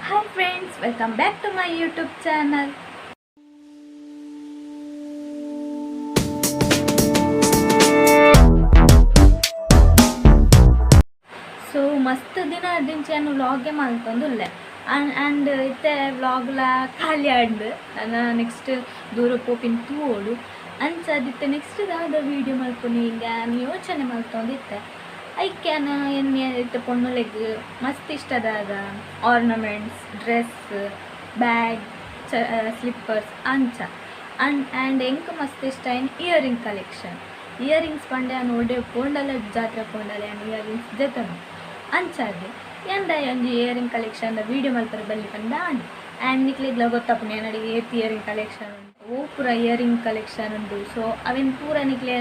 Hi friends, welcome back to my YouTube channel. So ಮಸ್ತ್ ದಿನ ದಿಂಚ ವ್ಲಾಗೇ ಮಲ್ತೊಂದುಲ್ಲೆ and ಇತ್ತೆ ವ್ಲಾಗ್ಲ ಖಾಲಿ ಆಂಡ್ ನನ ನೆಕ್ಸ್ಟ್ ದೂರ ಪೋಪಿನ ತೂವೊಡು ಅಂಚಾದಿತ್ತೆ ನೆಕ್ಸ್ಟ್ ದಾದ ವೀಡಿಯೋ ಮಲ್ಪುನಿ ಹಿಂಗೆ ನಾನು ಯೋಚನೆ ಮಲ್ತೊಂದಿತ್ತೆ. ಐಕ್ಯಾನ ಎನ್ನೆ ಇತ್ತೆ ಪೊಣ್ಣುಲೆಗ್ ಮಸ್ತ್ ಇಷ್ಟದಾದ ಆರ್ನಮೆಂಟ್ಸ್, ಡ್ರೆಸ್, ಬ್ಯಾಗ್, ಸ್ಲಿಪ್ಪರ್ಸ್ ಅಂಚ ಆ್ಯಂಡ್ ಎಂಕ್ ಮಸ್ತ್ ಇಷ್ಟ ಐನ್ ಇಯರಿಂಗ್ ಕಲೆಕ್ಷನ್. ಇಯರಿಂಗ್ಸ್ ಪಂಡೆ ಒಡೆ ಪೋಂಡಲ ಜಾತ್ರೆ ಪೋಂಡಲ ಯಾನ್ ಇಯರಿಂಗ್ಸ್ ದೆತೊನು ಅಂಚಾದ್ ಎಂದಾಯ ಒಂಜಿ ಇಯರಿಂಗ್ ಕಲೆಕ್ಷನ್ ವೀಡಿಯೋ ಮಲ್ಪರೆ ಬಲ್ಲಿ ಪಂಡ ಆಂಡ್. ಆ್ಯಂಡ್ ನಿಕ್ಲೆಗ್ಲ ಗೊತ್ತಾಪುಂಡು ಎನ್ನಡ ಏತ್ ಇಯರಿಂಗ್ ಕಲೆಕ್ಷನ್ ಉಂಡು, ಓ ಪೂರ ಇಯರಿಂಗ್ ಕಲೆಕ್ಷನ್ ಉಂಡು. ಸೊ ಅವೆನ್ ಪೂರ ನಿಕ್ಲೆ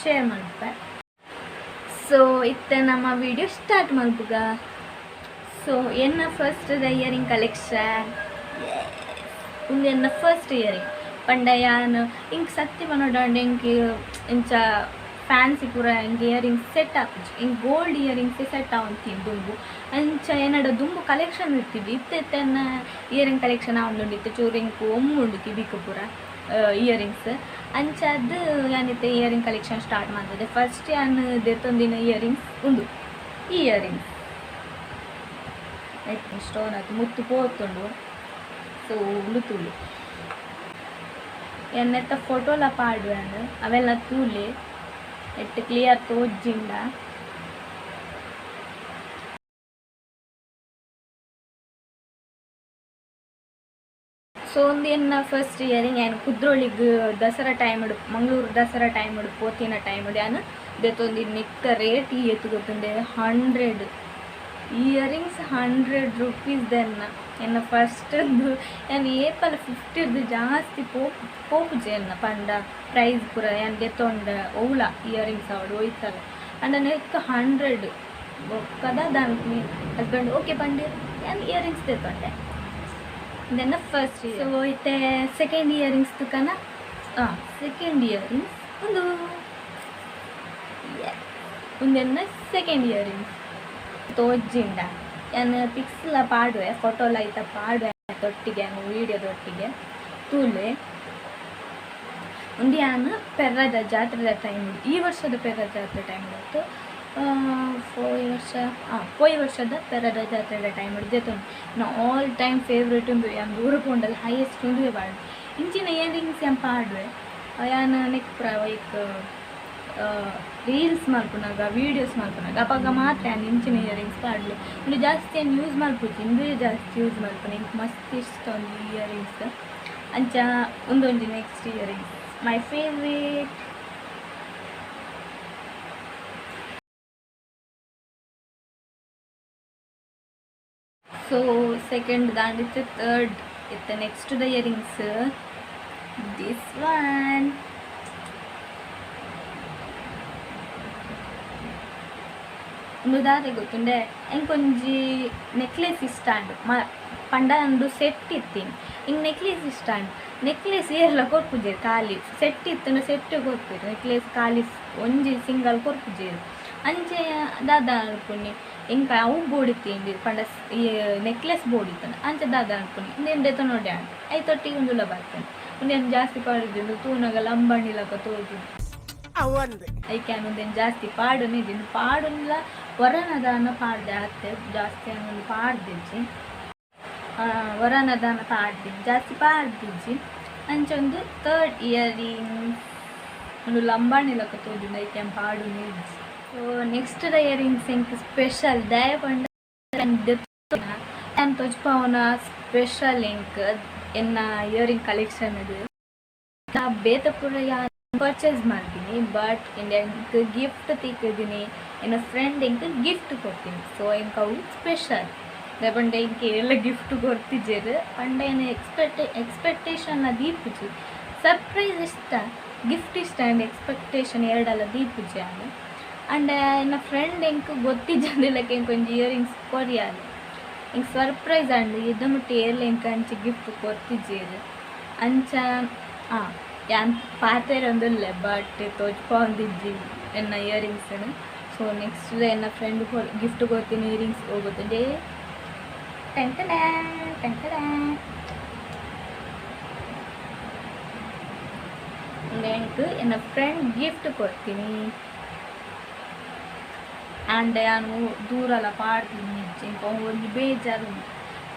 ಶೇರ್ ಮಲ್ಪೆ. ಸೊ ಇತ್ತೆ ನಮ್ಮ ವಿಡಿಯೋ ಸ್ಟಾರ್ಟ್ ಮಲ್ಪುಗ. ಸೊ ಎನ್ನ ಫಸ್ಟ್ the earring collection ಉಂದು ಎನ್ನ ಫಸ್ಟ್ ಇಯರಿಂಗ್ ಪಂಡ ಯಾನ್ ಇಂಕ್ ಸತ್ಯ ಪನೊಡಾಂಡ ಇಂಕ್ ಇಂಚ ಫ್ಯಾನ್ಸಿ ಪೂರ ಇಂಕ್ ಇಯರಿಂಗ್ಸ್ ಸೆಟ್ ಆಪುಜಿ. ಇಂಕ್ ಗೋಲ್ಡ್ ಇಯರಿಂಗ್ಸ್ ಸೆಟ್ ಆವೊಂತಿನಿ ದುಂಬು. ಅಂಚ ಎನ್ನಡ ದುಂಬು ಕಲೆಕ್ಷನ್ ಇತ್ತಿಜಿ. ಇತ್ತೆ ಇತ್ತೆ ಎನ್ನ ಇಯರಿಂಗ್ ಕಲೆಕ್ಷನ್ ಆವೊಂದುಂಡು. ಇತ್ತೆ ಚೂರು ಇಂಕ್ ಒಮ್ಮುಂಡು ಕಿವಿಕ್ ಪೂರ ಇಯರಿಂಗ್ಸ್. ಅಂಚಾದ್ ಯಾನಿತ್ತೆ ಇಯರಿಂಗ್ ಕಲೆಕ್ಷನ್ ಸ್ಟಾರ್ಟ್ ಮಲ್ತದೆ. ಫಸ್ಟ್ ಯಾನ್ ದೆತೊಂದಿನ ಇಯರಿಂಗ್ಸ್ ಉಂದು ಈ ಇಯರಿಂಗ್ಸ್ ಸ್ಟೋನ್ ಆತು ಮುತ್ತು ಪೋತುಂಡು. ಸೊ ಉಂದು ತೂಲೆ ಎನ್ನೆತ್ತ ಫೋಟೋಲ ಪಾಡುವೆ ಅವೆಲ್ಲ ತೂಲೆ ಎಟ್ಟು ಕ್ಲಿಯರ್ ತೋಜಿಂಡ. ಸೊ ಒಂದು ಎನ್ನ ಫಸ್ಟ್ ಇಯರಿಂಗ್ ಯಾನ್ ಕುದ್ರೋಳಿಗ್ ದಸರಾ ಟೈಮ್ ಮಂಗಳೂರು ದಸರಾ ಟೈಮ್ ಪೋತಿನ ಟೈಮ್ ಯಾನ್ ದೆತೊಂದಿನ. ನೆಕ್ಕ ರೇಟ್ ಏತ್ ಗೊತ್ತುಂಡೆ 100 ಇಯರಿಂಗ್ಸ್ 100 ರುಪೀಸ್ ದೆನ್ನ ಎನ್ನ ಫಸ್ಟ್ ಯಾನ್ ಏಪಲ 50 ಜಾಸ್ತಿ ಪೋಪುಜಿ ಎನ್ನ ಪಂಡ ಪ್ರೈಸ್ ಪೂರ ಯಾನ್ ದೆತೊಂಡ ಒವ್ಲ ಇಯರಿಂಗ್ಸ್ ಆವಡ್ ಒಯ್ತಲ್ಲ. ಅಂಡ ನೆಕ್ಕ 100 ಬೊಕ್ಕದ ದಾನ್ಪುನಿ ಹಸ್ಬೆಂಡ್ ಓಕೆ ಪಂಡೆರ್ ಯಾನ್ ಇಯರಿಂಗ್ಸ್ ದೆತೊಂಡೆ. ಇದೆನ್ನ ಫಸ್ಟ್. ಸೊ ಇತ್ತೆ ಸೆಕೆಂಡ್ ಇಯರಿಂಗ್ಸ್ ತುಕನ. ಸೆಕೆಂಡ್ ಇಯರಿಂಗ್ಸ್ ಒಂದು ಉಂದೆನ್ನ ಸೆಕೆಂಡ್ ಇಯರಿಂಗ್ಸ್ ತೋಜಿಂಡ ಯಾನ್ ಪಿಕ್ಸ್ಲ ಪಾಡುವೆ, ಫೋಟೋಲ ಐತ ಪಾಡುವೆ ತೊಟ್ಟಿಗೆ ಯಾನ್ ವೀಡಿಯೋದೊಟ್ಟಿಗೆ ತೂಲೆ. ಉಂದು ಯಾನ್ ಪೆರ್ರದ ಜಾತ್ರೆದ ಟೈಮ್, ಈ ವರ್ಷದ ಪೆರ್ರ ಜಾತ್ರೆ ಟೈಮ್ ಇತ್ತು. ಪೋಯಿ ವರ್ಷ ಪೋಯಿ ವರ್ಷದ ಪೆರ್ರದ ಜಾತ್ರೆದ ಟೈಮ್ ದೆತೊಂಡು. ನಾ ಆಲ್ ಟೈಮ್ ಫೇವ್ರೇಟ್ ಉಂದು. ಯಾನ್ ದೂರ ಪೋಂಡಲ ಹೈಯೆಸ್ಟ್ ಉಂದುವೆ ಪಾಡುವೆ. ಇಂಚಿನ ಇಯರಿಂಗ್ಸ್ ಯಾನ್ ಪಾಡುವೆ. ಯಾನ್ ನೆಕ್ ಪೂರ ಲೈಕ್ ರೀಲ್ಸ್ ಮಲ್ಪುನಗ ವೀಡಿಯೋಸ್ ಮಲ್ಪುನಗ ಅಪಗ ಮಾತ್ರ ಯಾನ್ ಇಂಚಿನ ಇಯರಿಂಗ್ಸ್ ಪಾಡ್ಲೆ. ಉಂದು ಜಾಸ್ತಿ ಯಾನ್ ಯೂಸ್ ಮಲ್ಪುಜಿ, ಇಂದುವೆ ಜಾಸ್ತಿ ಯೂಸ್ ಮಲ್ಪುನೆ. ಇಂಕ್ ಮಸ್ತ್ ಇಷ್ಟ ಒಂದು ಇಯರಿಂಗ್ಸ್. ಅಂಚ ಉಂದೊಂಜಿ next earrings my favourite. So second ದಾಂಡಿತ್ತು third ಇತ್ತೆ next the earrings this one. ಉಂದು ದಾದೆ ಗೊತ್ತುಂಡೆ ಎಂಕೊಂಜಿ ನೆಕ್ಲೆಸ್ ಇಷ್ಟ ಆಂಡ್. ಪಂಡ ಉಂದು ಸೆಟ್ ಇತ್ತೀನಿ ಇಂಕ್ ನೆಕ್ಲೆಸ್ ಇಷ್ಟ ಆಂಡ್. ನೆಕ್ಲೆಸ್ ಏರ್ಲ ಕೊರ್ಪುಜೆರ್, ಖಾಲಿ ಸೆಟ್ ಇತ್ತುಂಡ ಸೆಟ್ ಕೊರ್ಪೆರ್. ನೆಕ್ಲೆಸ್ ಖಾಲಿ ಒಂಜಿ ಸಿಂಗಲ್ ಕೊರ್ಪುಜೆರ್. ಅಂಚೆ ದಾದ ಅನ್ಪುನಿ ಎಂಕ್ ಅವು ಬೋಡಿತ್ತೀಂಡ್ ಪಂಡ ಈ ನೆಕ್ಲೆಸ್ ಬೋಡಿತ್ತುಂಡು. ಅಂಚ ದಾದ ಅನ್ಪುನಿ ಉಂದೆನ್ ದೆತೊನೊಡೆ ಆಂಡ್. ಐತೊಟ್ಟಿಗೆ ಉಂದುಲ ಬರ್ತುಂಡು. ಉಂದೆನ್ ಜಾಸ್ತಿ ಪಾಡುಜಿ, ತೂನಗ ಲಂಬಾಣಿ ಲಕ ತೋಜುಂಡು. ಐಕೆ ಯಾನ್ ಉಂದೆನ್ ಜಾಸ್ತಿ ಪಾಡುನಿಜ್ಜಿ. ಪಾಡುನ್ಲ ವರನದಾನ ಪಾಡ್ದೆ ಅತ್ತೆ, ಜಾಸ್ತಿ ಯಾನ್ ಉಂದು ಪಾಡ್ದಿಜ್ಜಿ. ವರನದಾನ ಪಾಡ್ದಿಜ್ಜಿ, ಜಾಸ್ತಿ ಪಾಡ್ದಿಜ್ಜಿ. ಅಂಚ ಒಂದು ಥರ್ಡ್ ಇಯರಿಂಗ್ಸ್ ಉಂದು ಲಂಬಾಣಿ ಲಕ ತೋಜುಂಡು, ಐಕೆ ಯಾನ್ ಪಾಡುನಿಜ್ಜಿ. ಸೊ ನೆಕ್ಸ್ಟ್ the earrings ಎಂಕ್ ಸ್ಪೆಷಲ್ ದಾಯೆ ಪಂಡ ಯಾನ್ ತೋಜ್ಪಾವುನ ಸ್ಪೆಷಲ್ ಎಂಕ್ ಎನ್ನ ಇಯರಿಂಗ್ ಕಲೆಕ್ಷನ್ ಅದು. ಬೇತೆ ಪೂರ ಯಾನ್ ಪರ್ಚೇಸ್ ಮಲ್ತೀನಿ, ಬಟ್ ಎಂಕ್ ಗಿಫ್ಟ್ ತಿಕ್ಕಿದ್ದೀನಿ. ಎನ್ನ ಫ್ರೆಂಡ್ ಎಂಕ್ ಗಿಫ್ಟ್ ಕೊರ್ತೀನಿ. ಸೊ ಎಂಕ್ ಅವು ಸ್ಪೆಷಲ್. ದಾಯೆ ಪಂಡ ಎಂಕ್ ಏರ್ಲ ಗಿಫ್ಟ್ ಕೊರ್ತಿಜೆರ್ ಪಂಡ ಎನ್ನ ಎಕ್ಸ್ಪೆಕ್ಟೇಷನ್ ದೀಪುಜಿ. ಸರ್ಪ್ರೈಸ್ ಇಷ್ಟ, ಗಿಫ್ಟ್ ಇಷ್ಟ ಆ್ಯಂಡ್ ಎಕ್ಸ್ಪೆಕ್ಟೇಷನ್ ಎರಡಲ್ಲ ದೀಪುಜಿ ಯಾನ್. ಅಂಡ್ ಎನ್ನ ಫ್ರೆಂಡ್ ಎಂಕ್ ಗೊತ್ತಿಜ್ಜಂದಿಲಕ ಎಂಕ್ ಒಂಜಿ ಇಯರಿಂಗ್ಸ್ ಕೊರಿಯಾಲ್. ಎಂಕ್ ಸರ್ಪ್ರೈಸ್ ಆಂಡ್. ಇದ ಮುಟ್ಟ ಏರ್ಲ ಎಂಕ್ ಅಂಚ ಗಿಫ್ಟ್ ಕೊರ್ತಿಜೆರ್. ಅಂಚ ಯಾನ್ ಪಾತೆರೊಂದುಲ್ಲೆ ಬಟ್ ತೋಜ್ಪಾವೊಂದಿಜ್ಜಿ ಎನ್ನ ಇಯರಿಂಗ್ಸ್ನ್. ಸೊ ನೆಕ್ಸ್ಟ್ ಎನ್ನ ಫ್ರೆಂಡ್ ಗಿಫ್ಟ್ ಕೊರ್ತೀನಿ ಇಯರಿಂಗ್ಸ್ ಹೋಗುತ್ತದೆ. ಟೆಂಟಡ ಟೆಂಟಡ. ಎಂಕ್ ಎನ್ನ ಫ್ರೆಂಡ್ ಗಿಫ್ಟ್ ಕೊಡ್ತೀನಿ. ಆ್ಯಂಡ್ ಯಾನು ದೂರಲ ಪಾಡ್ತೀನಿ, ಇಂಕ ಒಂಜಿ ಬೇಜಾರು.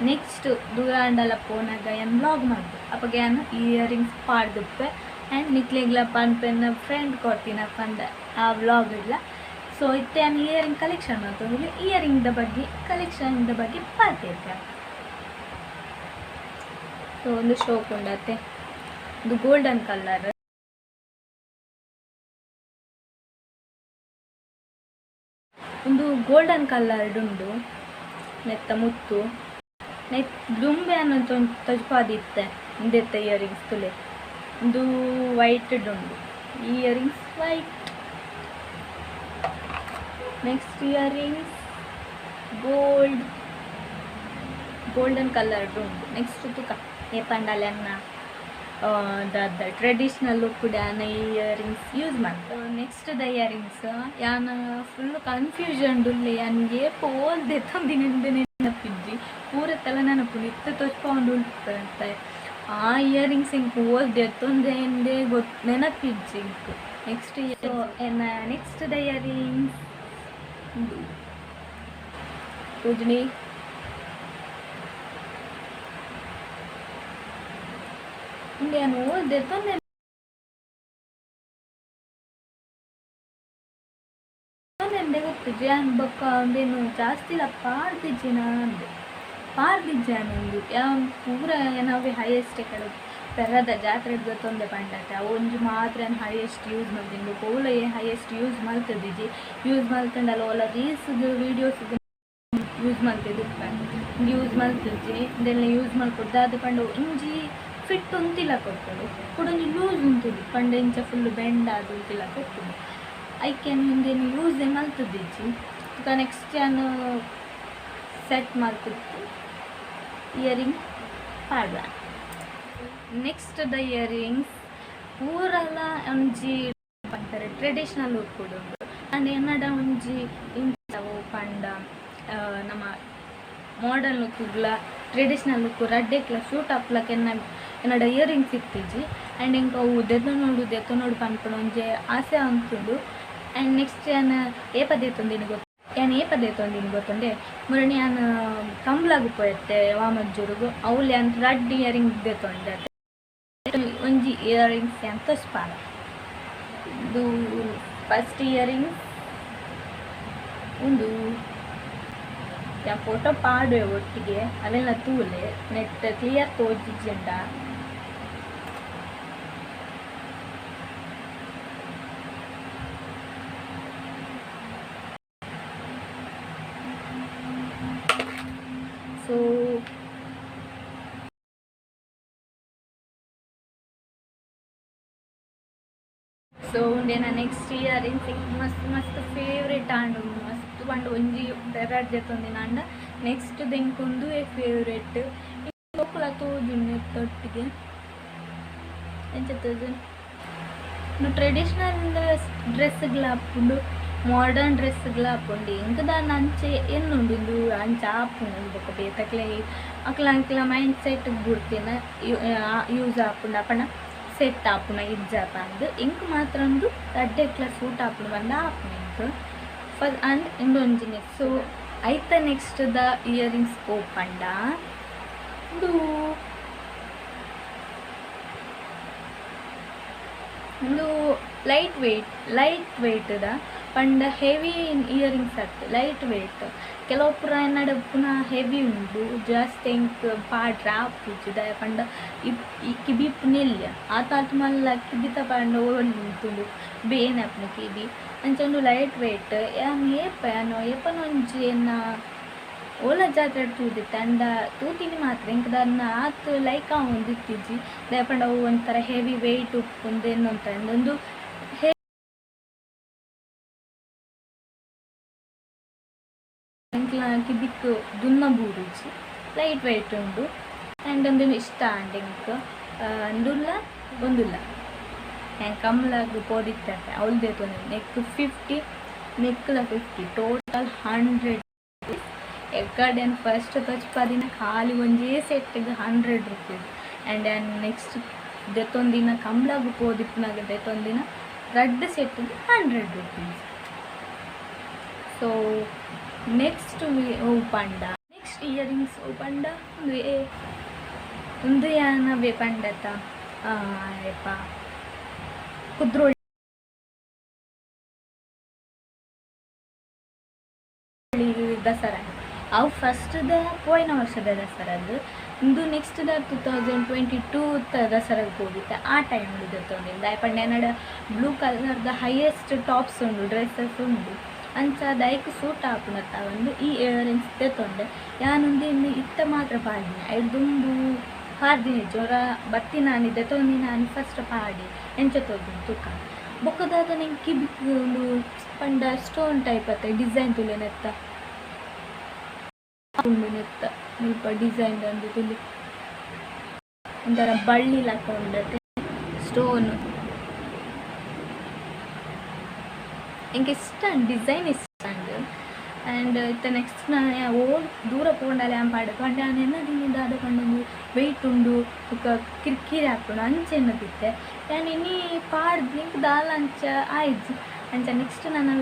ನೆಕ್ಸ್ಟ್ ದೂರ ಆಂಡಲ ಪೋನಾಗ ಯಾನ್ ವ್ಲಾಗ್ ಮಾಡ್ದು, ಅಪಗ ಯಾನ್ ಇಯರಿಂಗ್ಸ್ ಪಾಡ್ದುಪ್ಪೆ. ಆ್ಯಂಡ್ ನಿಕ್ಲೆಗ್ಲ ಪನ್ಪೆನ್ನ ಫ್ರೆಂಡ್ ಕೊಡ್ತೀನ ಪಂದ ಆ ವ್ಲಾಗ್ ಇಡ್ಲ. ಸೊ ಇತ್ತೆ ಯಾನ್ ಇಯರಿಂಗ್ ಕಲೆಕ್ಷನ್ ಮಲ್ತೊಂದುಲ್ಲೆ. ಇಯರಿಂಗ್ದ ಬಗ್ಗೆ, ಕಲೆಕ್ಷನ್ದ ಬಗ್ಗೆ ಪಾತೆರ್ಗ. ಸೊ ಒಂದು ಶೋಕ್ ಉಂಡತ್ತೆ, ಇದು ಗೋಲ್ಡನ್ ಕಲರ್. ಒಂದು ಗೋಲ್ಡನ್ ಕಲರ್ಡ್ ಉಂಡು ನೆತ್ತ ಮುತ್ತು. ನೆತ್ ದುಂಬೆ ಅನ್ನೋ ತಜ್ಪಾದಿತ್ತೆ ಇಂದೆತ್ತ ಇಯರಿಂಗ್ಸ್ ತುಲೆ. ಒಂದು ವೈಟ್ ಉಂಡು earrings, white. Next earrings gold, golden colour ಉಂಡು. ನೆಕ್ಸ್ಟ್ ತುಕ ಏಪಂಡಲೆನ್ನ ದಾದ ಟ್ರೆಡಿಷ್ನಲ್ ಲುಕ್ ಯಾನ್ ಇಯರಿಂಗ್ಸ್ ಯೂಸ್ ಮಾಡ್ತೆ. ನೆಕ್ಸ್ಟ್ the earrings ಯಾನ್ ಫುಲ್ ಕನ್ಫ್ಯೂಷನ್ ಉಲ್ಲೆ. ಯಾನ್ ಏಪ ಓಲ್ ದೆತ್ತೊಂದಿನಿಂದ ನೆನಪಿಜ್ಜಿ, ಪೂರ ತಲ ನೆನಪುಂಡು. ಇತ್ತೆ ತೊಚ್ಪೊಂಡು ಉಲ್ಪಂತೆ ಆ ಇಯರಿಂಗ್ಸ್ ಇಂಕ್ ಓಲ್ ದೆತ್ತೊಂದೆ ಗೊತ್ತು ನೆನಪಿಜ್ಜಿ ಇಂಕ್. ನೆಕ್ಸ್ಟ್ ಎನ್ನ ನೆಕ್ಸ್ಟ್ the earrings ತೂಜುನಿ. ಉಂದು ಯಾನ್ ಓಲ್ ದೆತ್ತೊಂದೆ ಗೊತ್ತಿಜ್ಜಿ. ಯಾನ್ ಬೊಕ್ಕ ಉಂದೇನು ಜಾಸ್ತಿಲ ಪಾಡ್ದಿಜ್ಜಿ ಅಂದೆ, ಪಾಡ್ದಿಜ್ಜಿ ಯಾನ್. ಉಂದು ಯಾನ್ ಪೂರ ಏನಾವೆ ಹೈಯೆಸ್ಟ್ ಕಡೆ ಪೆರದ ಜಾತ್ರೆಗ್ ದೆತ್ತೊಂದೆ ಪಂಡತೆ, ಅವು ಒಂಜಿ ಮಾತ್ರ ಯಾನ್ ಹೈಯೆಸ್ಟ್ ಯೂಸ್ ಮಲ್ತಿನಿ. ಬೊಕ್ಕ ಓಲ ಹೈಯೆಸ್ಟ್ ಯೂಸ್ ಮಲ್ತದಿಜ್ಜಿ. ಯೂಸ್ ಮಲ್ತಂಡಲ ಓಲ ರೀಲ್ಸ್ಗ್, ವೀಡಿಯೋಸ್ಗ್ ಯೂಸ್ ಮಲ್ತಿದ್ದಿಪ್ಪೆ, ಯೂಸ್ ಮಲ್ತಿಜ್ಜಿ. ಇಂದೆಲ್ಲ ಯೂಸ್ ಮಲ್ಪೊಡು ದಾದ ಪಂಡ ಒಂಜಿ ಫಿಟ್ ಉಂತಿಲ ಕೊಪ್ಪುಂಡು, ಕುಡೊಂಜಿ ಲೂಸ್ ಉಂತುದು ಪಂಡ ಇಂಚ ಫುಲ್ ಬೆಂಡ್ ಆದ್ ಉಂತಿಲ ಕೊಪ್ಪುಂಡು. ಐಕ್ ಯಾನ್ ಉಂದೆನ್ ಯೂಸೇ ಮಲ್ತದಿಜ್ಜಿ. ಬೊಕ ನೆಕ್ಸ್ಟ್ ಯಾನ್ ಸೆಟ್ ಮಲ್ತಿತ್ತು ಇಯರಿಂಗ್ ಪಾಡ್ವೆ. ನೆಕ್ಸ್ಟ್ the earrings ಪೂರಲ ಒಂಜಿ ಪನ್ಪೆರ್ ಟ್ರೆಡಿಷನಲ್ ಲುಕ್ ಉಂಡು. ಆಂಡ್ ಎನ್ನಡ ಒಂಜಿ ಇಂಚವು ಪಂಡ ನಮ್ಮ ಮಾಡರ್ನ್ ಲುಕ್ಗ್ಲ ಟ್ರೆಡಿಷನಲ್ ಲುಕ್ ರಡ್ಡೆಕ್ಲ ಸೂಟ್ ಆಪ್ಲಕ ಎನ್ನ ಎನ್ನಡ ಇಯರಿಂಗ್ಸ್ ಇತ್ತಿಜಿ. ಆ್ಯಂಡ್ ಎಂಕ್ ಅವು ದೆತೊನೊಡು ದೆತೊನೊಡು ಪನ್ಪುನ ಒಂಜಿ ಆಸೆ ಆವೊಂತುಂಡು. ಆ್ಯಂಡ್ ನೆಕ್ಸ್ಟ್ ಯಾನ್ ಏಪ ದೆತೊಂದಿನಿ ಗೊತ್ತು, ಯಾನ್ ಏಪ ದೆತೊಂದಿನಿ ಗೊತ್ತುಂಡೆ? ಮುರಣಿ ಯಾನ್ ಕಂಬ್ಳಗ್ ಪೋಯತ್ತೆ ವಾಮಂಜೂರುಗು, ಅವ್ಲು ಯಾನ್ ರಡ್ಡ್ ಇಯರಿಂಗ್ ದೆತೊಂಡೆ. ಒಂಜಿ ಇಯರಿಂಗ್ಸ್ ಯಾನ್ ತೋಜ್ಪಾವೆ. ಇದು ಫಸ್ಟ್ ಇಯರಿಂಗ್ಸ್ ಉಂದು. ಯಾನ್ ಫೋಟೋ ಪಾಡುವೆ ಒಟ್ಟಿಗೆ, ಅವೆಲ್ಲ ತೂಲೆ, ನೆಟ್ ಕ್ಲಿಯರ್ ತೋಜಿಜ್ಜಂಡ. ಸೊ ಸೊ ಉಂದೆನ ನೆಕ್ಸ್ಟ್ ಇಯರಿಂಗ್ಸ್ ಮಸ್ತ್ ಮಸ್ತ್ ಫೇವ್ರೇಟ್ ಆಂಡ್. ಮಸ್ತ್ ಪಂಡ ಒಂಜಿ ರಡ್ಡ್ ದೆತ್ತೊಂದಿನ ಆಂಡ ನೆಕ್ಸ್ಟ್ ದೆಂಕ್ ಉಂದುವೇ ಫೇವ್ರೇಟ್. ಲೋಕುಲ ತೋಜುಂಡು ನೆತ್ತೊಟ್ಟಿಗೆ, ಎಂಚ ತೋಜುಂಡು. ಟ್ರೆಡಿಷನಲ್ ಡ್ರೆಸ್ಗ್ಲ ಆಪುಂಡು, ಮಾಡರ್ನ್ ಡ್ರೆಸ್ಗ್ಲ ಆಪುಂಡು. ಎಂಕ್ ದಾನ್ನ ಅಂಚೆ ಎನ್ನುಂಡು, ಇಂದು ಅಂಚ ಆಪುಂಡು. ಬೊಕ ಬೇತಕ್ಲೆ ಅಕ್ಲ ಅಂಕ್ಲ ಮೈಂಡ್ ಸೆಟ್ ಬುಡ್ತಿನ ಯೂಸ್ ಆಪುಂಡು ಅಪಂಡ ಸೆಟ್ ಆಪುನ ಇಜ್ಜ ಪಂದ್. ಎಂಕ್ ಮಾತ್ರ ಉಂದು ರಡ್ಡೆಕ್ಲ ಸೂಟ್ ಆಪುಂಡು ಪಂದ್ ಆಪುಂಡು ಎಂಕ್. ಫಸ್ಟ್ ಆ್ಯಂಡ್ ಇಂದೊಂಜಿ ನೆಕ್ಸ್ಟ್. ಸೊ ಐತ ನೆಕ್ಸ್ಟ್ ದ ಇಯರಿಂಗ್ಸ್ ಓಪಂಡ ಉಂದು ಉಂದು ಲೈಟ್ ವೆಯ್ಟ್, ಲೈಟ್ ವೆಯ್ಟ್ದ ಪಂಡ ಹೆವಿ ಇಯರಿಂಗ್ಸ್ ಅತ್ತ್, ಲೈಟ್ ವೆಯ್ಟ್. ಕೆಲವು ಪೂರ ಎನ್ನಡ ಪುನ ಹೆವಿ ಉಂಡು, ಜಾಸ್ತಿ ಎಂಕ್ ಪಾಡ್ರೆ ಆಪುಜಿ. ದಾಯೆ ಪಂಡ ಇಪ್ ಈ ಕಿಬಿ ಇಪ್ಪುನೆಲ್ಯ ಆತ್ ಆತ್ ಮಲ್ಲ ಕಿಬಿತ ಪಂಡ ಓಲುಂತುಂಡು, ಬೇನೆ ಆಪುಂಡು ಕಿಬಿ. ಅಂಚ ಉಂದು ಲೈಟ್ ವೆಯ್ಟ್. ಯಾನ್ ಏಪ ಯಾನ್ ಏಪನ ಒಂಜಿ ಎನ್ನ ಓಲ ಜಾತ್ರೆಡ್ ತೂದಿತ್ತೆ, ಆಂಡ ತೂತಿನಿ ಮಾತ್ರ. ಎಂಕ್ ದಾನ್ನ ಆತ್ ಲೈಕ್ ಆವೊಂದಿತ್ತಿಜಿ. ದಾಯೆ ಪಂಡ ಅವು ಒಂಥರ ಹೆವಿ ವೆಯ್ಟ್ ಉಪ್ಪುಂದು ಎನ್ನುಂತ. ಉಂದು ಎಂಕ್ಲ ಕಿಬಿಕ್ ದುನ್ನ ಬೂರುಜಿ, ಲೈಟ್ ವೆಯ್ಟ್ ಉಂಡು. ಆ್ಯಂಡ್ ಉಂದು ಇಷ್ಟ ಆಂಡ್ ಎಂಕ್. ಉಂದುಲ ಉಂದುಲ ಯಾನ್ ಕಂಬ್ಳಗ್ ಪೋದಿತ್ತೆ ಅವ್ಲು ದೆತೊಂದಿನಿ. ನೆಕ್ಕ್ 50, ನೆಕ್ಕ್ಲ 50, ಟೋಟಲ್ 100 ರುಪೀಸ್. ಎಕ್ಕಡೆನ್ ಫಸ್ಟ್ ತೋಚ್ಪದಿನ ಖಾಲಿ ಒಂಜೇ ಸೆಟ್ಟಿಗೆ 100 ರುಪೀಸ್. ಆ್ಯಂಡ್ ಆ್ಯಂಡ್ ನೆಕ್ಸ್ಟ್ ದೆತ್ತೊಂದಿನ ಕಂಬ್ಳಗ್ ಪೋದಿಪ್ಪುನಾಗ ದೆತ್ತೊಂದಿನ ರಡ್ಡ್ ಸೆಟ್ಟಿಗೆ 100 ರುಪೀಸ್. ಸೊ ನೆಕ್ಸ್ಟ್ ಒವು ಪಂಡ, ನೆಕ್ಸ್ಟ್ ಇಯರಿಂಗ್ಸ್ ಒವು ಪಂಡ, ಉಂದು ಉಂದು ಯಾನವೇ ಪಂಡತ ಯಪ್ಪ ಕುದ್ರೋಳಿ ದಸರಾ. ಅವು ಫಸ್ಟ್ದ ಪೋಯಿನ ವರ್ಷದ ದಸರಾದ್ದು. ಇಂದು ನೆಕ್ಸ್ಟ್ದ 2022 ದಸರಾಗ್ ಪೋದಿತ್ತೆ. ಆ ಟೈಮ್ ದೆತ್ತೊಂದಿನಿ. ದಾಯೆ ಪಂಡ ಎನ್ನಡ ಬ್ಲೂ ಕಲರ್ದ ಹೈಯೆಸ್ಟ್ ಟಾಪ್ಸ್ ಉಂಡು, ಡ್ರೆಸ್ಸಸ್ ಉಂಡು. ಅಂಚ ದೈಕ್ ಸೂಟ್ ಆಪುನತ್ತ ಒಂದು ಈ ಇಯರಿಂಗ್ಸ್ ದೆತ್ತೊಂಡೆ ಯಾನೊಂದು. ಇನ್ನು ಇತ್ತ ಮಾತ್ರ ಪಾಡಿನಿ. ಐಡ್ ದುಂಬು ಪಾಡ್ದಿನಿ. ಜ್ವರ ಬತ್ತಿನಾನಿ ದೆತ್ತೊಂದಿನಾನಿ ಫಸ್ಟ್ ಪಾಡಿ ಎಂಚ ತೋಜುಂಡು ತುಕ. ಬೊಕ್ಕ ದಾದ ನಂಗೆ ಕಿಬಿಕ್ ಉಂದು ಪಂಡ ಸ್ಟೋನ್ ಟೈಪ್ ಅತ್ತ ಡಿಸೈನ್ ತೂಲೆ. ನೆತ್ತ ಉಂಡು, ನೆತ್ತ ಮುಲ್ಪ ಡಿಸೈನ್ ಅಂದು ತುಲೆ. ಒಂಥರ ಬಳ್ಳಿ ಲೆಕ್ಕ ಉಂಡತೆ ಸ್ಟೋನ್. ಎಂಕ್ ಇಷ್ಟ, ಡಿಸೈನ್ ಇಷ್ಟ ಅಂಡ್. ಆ್ಯಂಡ್ ಇತ್ತೆ ನೆಕ್ಸ್ಟ್ ನಾನು ಓಲ್ ದೂರ ಪೋಂಡಲೆ ಯಾನ್ ಪಾಡೆ. ಪಂಡ ಯಾನ್ ಎನ್ನ ದಿನ ದಾದ ಪಂಡೊಂದು ವೆಯ್ಟ್ ಉಂಡು ಬೊಕ್ಕ ಕಿರಿಕಿರಿ ಆಪುಂಡು ಅಂಚ ಎನ್ನದಿತ್ತೆ. ಯಾನ್ ಇನಿ ಪಾಡ್ದು ಎಂಕ್ ದಾಲ ಅಂಚ ಆಯ್ಜಿ. ಅಂಚ ನೆಕ್ಸ್ಟ್ ನಾನು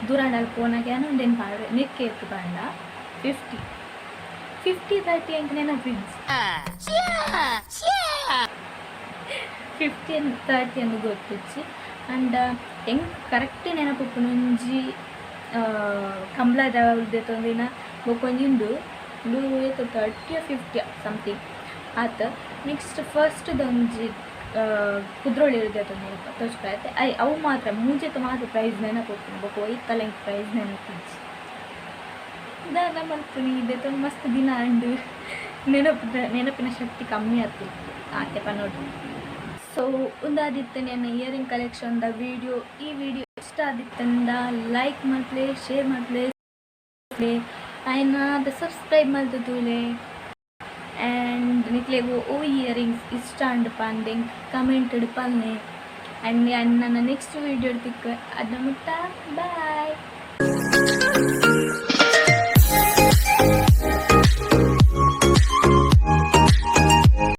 ದೂರ ಪೋನಾಗ ಯಾನ್ ಉಂದೆನ್ ಪಾಡುವೆ. ನೆಕ್ ಏತ್ ಪಂಡ 50, 50, 30 ಎಂಕ್ ನೆನಪಿಜ್ಜಿ. 50, 30 ಅಂದ್ ಗೊತ್ತಿಜ್ಜಿ. ಆಂಡ ಎಂಕ್ ಕರೆಕ್ಟ್ ನೆನಪುಪ್ಪುನ ಒಂಜಿ ಕಂಬ್ಳದ ದೆತ್ತೊಂದಿನ, ಬೊಕ್ಕೊಂಜಿ ಉಂದು. ಉಂದು ಏತ್, 30, 50 ಸಮಥಿಂಗ್ ಆತ್. ನೆಕ್ಸ್ಟ್ ಫಸ್ಟ್ ಒಂಜಿ ಕುದ್ರೋಳಿ ದೆತ್ತೊಂದಿನ ತೋಜ್ಪಾಯತೆ. I ಅವು ಮಾತ್ರ ಮೂಜೆತ ಮಾತ್ರ ಪ್ರೈಸ್ ನೆನಪುಪ್ಪುನು. ಬೊಕ್ಕ ಒಯ್ತಲ ಎಂಕ್ ಪ್ರೈಸ್ ನೆನಪಿಜ್ಜಿ. ದಾದ ಮಲ್ಪುನಿ, ದೆತ್ತೊಂದು ಮಸ್ತ್ ದಿನ ಆಂಡ್. ನೆನಪಿನ ಶಕ್ತಿ ಕಮ್ಮಿ ಆತಿತ್ತು ಆತೆ ಪನೊಡು. ಸೊ ಉಂದಾದಿತ್ತೆ ಎನ್ನ ಇಯರಿಂಗ್ ಕಲೆಕ್ಷನ್ದ ವಿಡಿಯೋ. ಈ ವಿಡಿಯೋ ಇಷ್ಟ ಆದಿತ್ತಂಡ ಲೈಕ್ ಮಲ್ಪಲೆ, ಶೇರ್ ಮಲ್ಪಲೆ, ಆಯ್ನಾದ ಸಬ್ಸ್ಕ್ರೈಬ್ ಮಲ್ತು ತೂಲೆ. ಆ್ಯಂಡ್ ನಿಕ್ಲೆಗ್ ಓ ಇಯರಿಂಗ್ಸ್ ಇಷ್ಟ ಅಂಡ್ ಪಂದ್ ಕಮೆಂಟ್ ಪನ್ನೆ. ಆ್ಯಂಡ್ ನನ್ನ ನೆಕ್ಸ್ಟ್ ವೀಡಿಯೋ ತಿಕ್ಕ ಅದ ಮುಟ್ಟ ಬಾಯ್.